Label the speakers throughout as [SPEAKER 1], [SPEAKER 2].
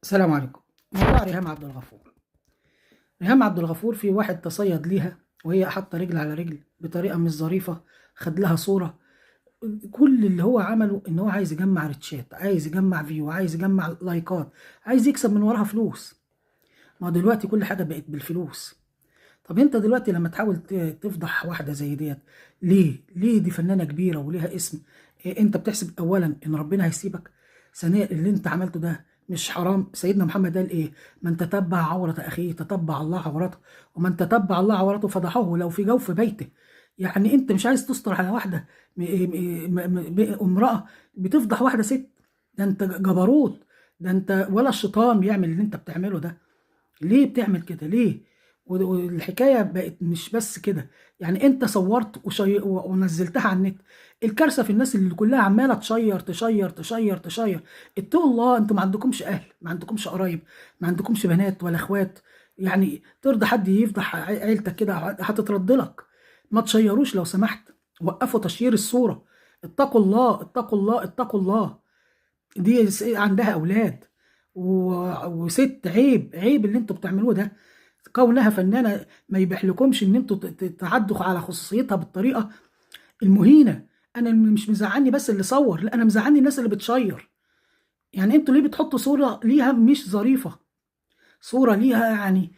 [SPEAKER 1] السلام عليكم. موضوع ريهام عبد الغفور. ريهام عبد الغفور في واحد تصيد ليها وهي حاطه رجل على رجل بطريقة مش ظريفة، خد لها صوره. كل اللي هو عمله ان هو عايز يجمع ريتشات، عايز يجمع view، عايز يجمع لايكات، عايز يكسب من وراها فلوس. ما دلوقتي كل حاجة بقت بالفلوس. طب انت دلوقتي لما تحاول تفضح واحدة زي ديت ليه؟ ليه دي فنانة كبيرة وليها اسم؟ إيه انت بتحسب اولا ان ربنا هيسيبك؟ ثانيا اللي انت عملته ده مش حرام؟ سيدنا محمد قال ايه؟ من تتبع عورة اخيه تتبع الله عورته، ومن تتبع الله عورته فضحه لو في جوف بيته. يعني انت مش عايز تستر على واحدة امرأة بتفضح واحدة ست؟ ده انت جبروت، ده انت ولا الشيطان بيعمل اللي انت بتعمله ده. ليه بتعمل كده؟ ليه؟ والحكاية بقت مش بس كده، يعني انت صورت ونزلتها على النت. الكارثة في الناس اللي كلها عماله تشير تشير تشير تشير. اتقوا الله، انتوا ما عندكمش اهل، ما عندكمش قرايب، ما عندكمش بنات ولا اخوات، يعني ترضى حد يفضح عيلتك كده؟ هتترد لك. ما تشيروش لو سمحت، وقفوا تشيير الصورة. اتقوا الله، اتقوا الله، اتقوا الله. دي عندها اولاد وست، عيب عيب اللي انتوا بتعملوه ده. كونها فنانة ما يبيحلكمش ان انتوا تعدوا على خصوصيتها بالطريقة المهينه. انا مش مزعلني بس اللي صور، لا انا مزعلني الناس اللي بتشير. يعني انتوا ليه بتحطوا صوره ليها مش ظريفة؟ صوره ليها يعني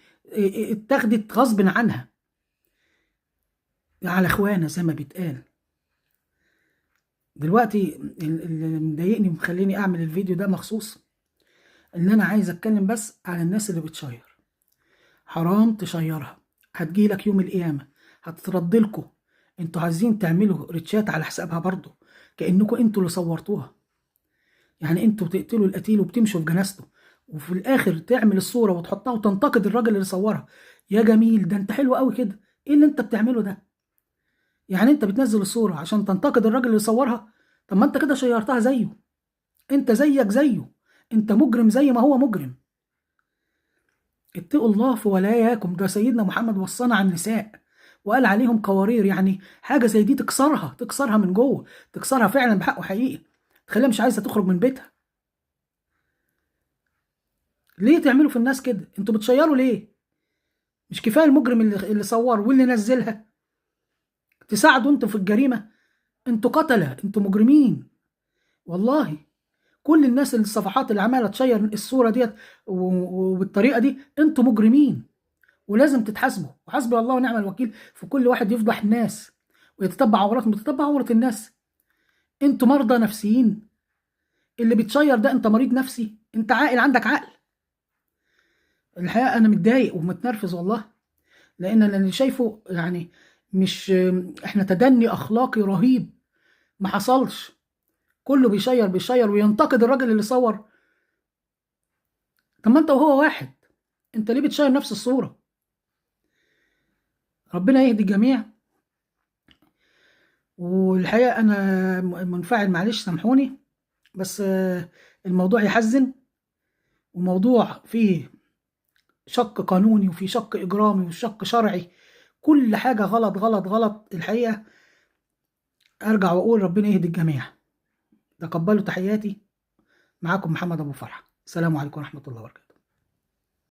[SPEAKER 1] اتاخدت غصب عنها على اخوانا زي ما بيتقال. دلوقتي اللي مضايقني ومخليني اعمل الفيديو ده مخصوص ان انا عايز اتكلم بس على الناس اللي بتشير. حرام تشيرها، هتجيلك يوم القيامة، هتتردلكوا. انتوا عايزين تعملوا ريتشات على حسابها برضو، كأنكوا انتوا اللي صورتوها. يعني انتوا بتقتلوا القتيل وبتمشوا في جنازته، وفي الاخر تعمل الصورة وتحطها وتنتقد الراجل اللي صورها. يا جميل، ده انت حلو قوي كده، ايه اللي انت بتعمله ده؟ يعني انت بتنزل الصورة عشان تنتقد الراجل اللي صورها؟ طب ما انت كده شيرتها زيه، انت زيك زيه، انت مجرم زي ما هو مجرم. اتقوا الله في ولاياكم. ده سيدنا محمد وصانا عن النساء وقال عليهم قوارير، يعني حاجة زي دي تكسرها، تكسرها من جوه، تكسرها فعلا بحقه حقيقي، تخليها مش عايزة تخرج من بيتها. ليه تعملوا في الناس كده؟ انتوا بتشيروا ليه؟ مش كفاية المجرم اللي صور واللي نزلها؟ تساعدوا انتوا في الجريمة؟ انتوا قتلة، انتوا مجرمين والله. كل الناس اللي الصفحات اللي عماله تشير الصورة ديت وبالطريقه دي، انتوا مجرمين ولازم تتحاسبوا. وحسبي الله ونعم الوكيل في كل واحد يفضح الناس ويتتبع عوراتهم، بيتتبع عورة الناس. انتوا مرضى نفسيين. اللي بتشير ده انت مريض نفسي، انت عاقل، عندك عقل؟ الحقيقة انا متضايق ومتنرفز والله، لان اللي شايفه يعني مش احنا تدني اخلاقي رهيب ما حصلش. كله بيشير بيشير وينتقد الراجل اللي صور. طب ما انت وهو واحد، انت ليه بتشير نفس الصورة؟ ربنا يهدي الجميع. والحقيقة انا منفعل، معلش سامحوني، بس الموضوع يحزن، وموضوع فيه شق قانوني وفيه شق اجرامي وشق شرعي، كل حاجة غلط غلط غلط. الحقيقة ارجع واقول ربنا يهدي الجميع. تقبلوا تحياتي، معاكم محمد أبو فرحة. السلام عليكم ورحمة الله وبركاته.